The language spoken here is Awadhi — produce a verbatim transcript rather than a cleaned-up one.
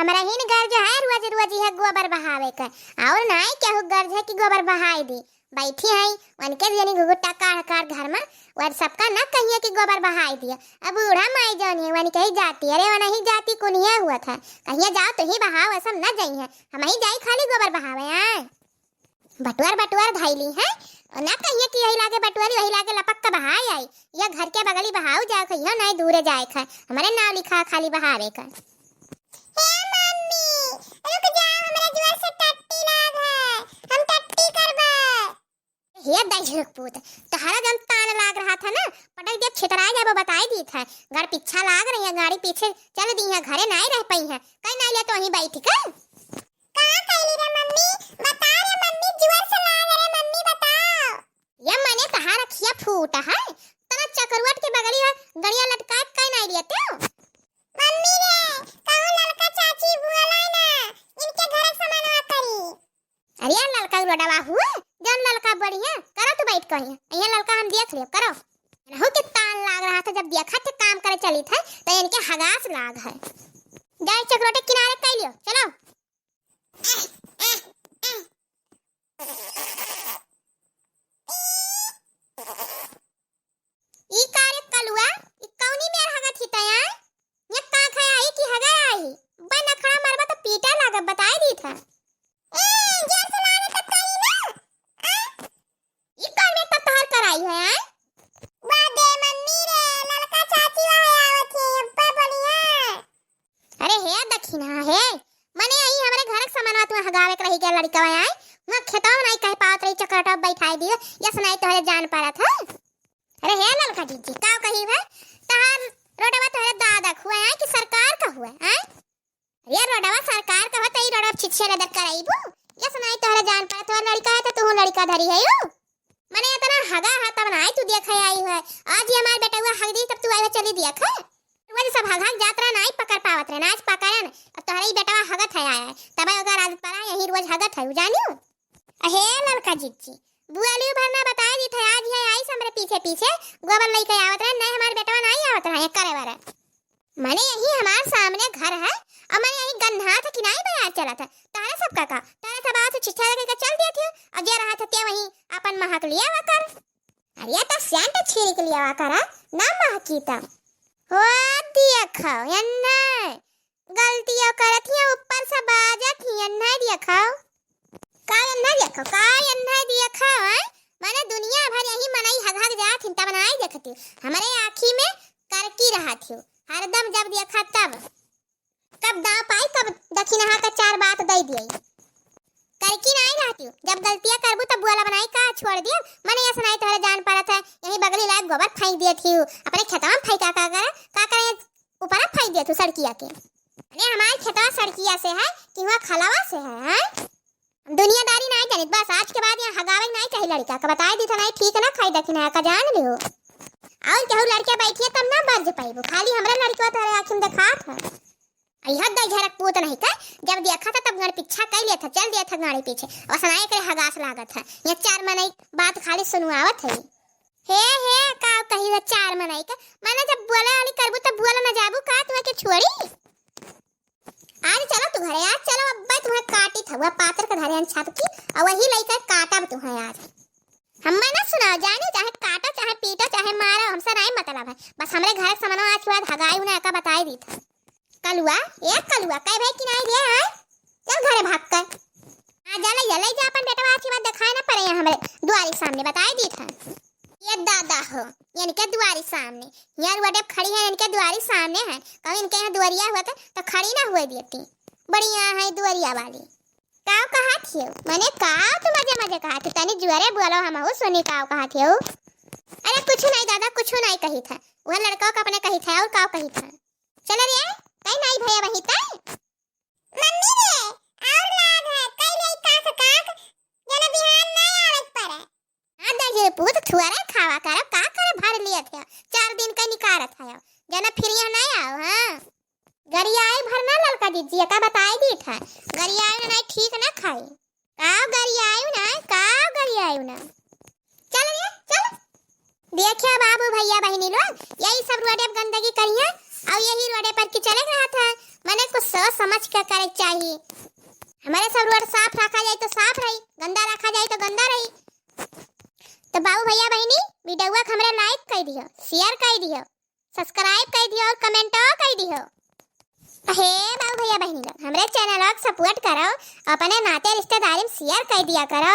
हमरहिन गर्ज है रोज रोज यह गोबर बहावे का, और नाई केहू गर्ज है कि गोबर बहाई दी। बैठी है, उनके जनी घुघुट्टा काढ़ काढ़ घर में, और सबका न कहिए कि गोबर बहाई दिया। अब बूढ़ा माई जौन है, वनके ही जाती, अरे वनही जाती कुनिया हुआ था, कहिए जाओ तुही बहाओ, ऐसा न जाई है, हमही जाई खाली गोबर बहावे आए। बटुअर बटुअर धइली है, और ना कहिए कि यही लागे बटुअरी, वही लागे लपक के बहाई आई। यह घर के बगली बहाऊ जाए, कहियो नहीं दूरे जाए खा, हमारे नाव लिखा खाली बहावे का। हे मम्मी, रुक जाओ, हमरा जोर से टट्टी लाग है, हम टट्टी करबे। हे दहिजरक पूत, तहरा जब तान लाग रहा था ना, पटक दिया छितराए जाबो, बताई दी था। गाड़ी पीछा लाग रही है, गाड़ी पीछे चल दी है, घरे नहीं रह पाई है, कहीं नहीं ले तो वहीं बैठ कर। का कैली रे मम्मी? बता रे मम्मी, जुअर से लाग रे मम्मी, बताओ। ये मने तहार अखिया फूट है, तना चकरुअट के बगली है, गड़िया लटकाए के काहे नाई लियते हो? मम्मी रे, कहूँ ललका चाची बुआलाई ना, इनके घर सामानवा करी। अरे यार ललका रोडवा हुआ, जौन ललका बढ़िया, करो तू बैठ कहीं, यहाँ ललका हम देख लियो, करो। नहु के तान लाग रहा था, जब देखा थे काम करे चली था, तो इनके हगास लाग है। जाए चकरोटे किनारे कह लियो, चलो। ई का रे कलुआ, ई कौनी मेर हगत ही तया? ये का खाए आई कि हगे आई? बन अखड़ा मरबा तो पीटा लागब, बताई दी था। ए, जोर से मारे तब करी ना। आ? ई कौन में तब तोहर कराई है, आय? वाह दे मम्मी रे, ललका चाची वाह आवत है, अब्बा बढ़िया। अरे हे दखिना हे, मने आई हमरे घर के सामानवा तू हगावे के रही गया लड़कवा आय, वहाँ खेतवा में नहीं कह पावत रही, चकरटवा बैठाई दियो, यस नहीं तोहरे जान पड़त है। अरे हे ललका जीजी, का कही भाई, तहार रोडवा तोहरे दादा का हुआ है कि सरकार का हुआ है? अरे रोडवा सरकार का होता, ई रोडवा छिछे रदर कराइबू। ये सुनाई तोहरा जान पड़त हो, लड़का है तो तू लड़का धरी है यू। मने इतना हगा है तब ना आई तू देखे आई है। आज ही हमार बेटवा हग दी तब तू आई चली देख। रोज सब हग हग जात रहा ना आई पकड़ पावत रहे ना, आज पकड़न। अब तोहरा ई बेटवा हगत है आया है। तब ओकर आदत पड़ा यही रोज हगत है, उ जानियो। अहे ललका जिज्जी, बुआली भरना बताए दी थे, आज ये आई हमरे पीछे पीछे, गोबर लेके आवत रहे, नहीं हमार बेटवा नहीं आवत रहे, करे वाला। मने यही हमार सामने घर है, और मने यही गंधा था कि नहीं बयार चला था, तारा सब काका, तारा सब आवाज छिछा लगे के चल दिया थे, और जे रहा था ते वहीं अपन महक लिया वा कर। अरे तो सेंट छीड़ के लिया वा करा, ना महकी तब। हो देखो, यन्ना गलतिया करत हिया, ऊपर से बाजत हिया, नहीं देखो। का यन्ना देखो, का यन्ना देखो, हैं? मने दुनिया भर यही मनई हग हग जात हिन, तब नाई देखती। हमरे आँखी में करकी रहत हियो, हरदम जब देखा तब। कब दाव पाई, कब दखिनहा का चार बात दई दिए। करकी नाई रहती, जब गलतिया करबू तब बोला बनाई का छोड़ दियो। मने यस नाई तोहरे जान पड़त है, यही बगली लायक गोबर फेंक दिए थी, अपने खेतवा में फेंका का करे, का करे ऊपरा फेंक दिए तू सड़किया के। अरे हमारे खेतवा सड़किया से है कि हुआ खलवा से है, हैं? हम दुनियादारी नाई जानित, बस आज के बाद यहाँ हगावे नाई चाही लड़का का, बताए दी था नाई ठीक ना खाई दखिनहा का जान लियो। और केहू लड़के बैठिए तब ना बरज पाइबू, खाली हमरे लड़कवा तोहरे आँखी में देखात है। अइहा दहिजरक पूत नहीं का, जब देखा था तब गण पीछा कई लिया था, चल दिया था गाड़ी पीछे, और सनाए करे हगास लागत है। ये चार मनई बात खाली सुनवावत है। हे, हे, का कही है चार मनई का? मने जब बोले वाली करबू तब बोले ना जाबू का, तुम्हें के छोड़ी? आज चलो तू घरे, आज चलो, अब्बे तुम्हें काटी था, वह पातर के धरे अन छाप की, और वही लइका काटब तुम्हें आज। हम्मे ना सुनाओ, जानी चाहे काटो, चाहे पीटो, चाहे मारो, हमसे नहीं मतलब है। बस हमरे घर के सामानवा आज के बाद हगाई उन्हें एका बताई दी था। कलुआ, ए कलुआ, कई भाई कि नहीं रे, आय? चल घरे भाग कर। आ जा ले, ले जा अपन बेटवा, आज के बाद दिखाए ना पड़े यहाँ हमरे दुआरी सामने, बताई दी था। ये दादा हो, इनके दुआरी सामने, यहाँ रोडे पे खड़ी है, इनके दुआरी सामने है, कहूँ इनके यहाँ दुआरिया हुआ था तो खड़ी ना हुए देती। बढ़िया है दुआरिया वाली। का कहा थियो? मने का तू मजे मजे कहा थियो? तनी जुआरे बोलो, हम हो सुनी का कहा थियो। अरे कुछ नहीं दादा, कुछ नहीं कही था, वह लड़का का अपने कही था और का कही था। चल रे, कहीं नहीं भैया वही तय। मम्मी रे, और लाग है, कई ले का से काक, जना बिहान नहीं आवत पड़े। हाँ दहिजर पूत, थुअरे खावा करो, का करे भर लिए थे, चार दिन का निकारत है, जना फिर यहाँ नहीं आओ, हाँ। गरियाई भर ना ललका जिज्जी, का बताई दी था, गरियाई ना नहीं ठीक ना खाई। का गरियाई ना, का गरियाई ना। चल रे, चल। देखिए बाबू, भैया, बहिनी लोग, यही सब रोडे पे गंदगी करिए, और यही रोडे पर की चले रहत है, मने कुछ सोच समझ के करे के चाही। हमारे सब रोड साफ रखा जाए तो साफ रही, गंदा रखा जाए तो गंदा रही। तो बाबू भैया बहिनी, वीडियोवा के हमरे like कर दियो, share कर दियो, subscribe कर दियो और कमेंटो कर दियो। हे बाबू भैया बहिनी लोग, हमरे चैनल के support करो, अपने नाते रिश्तेदारी में share कर दिया करो।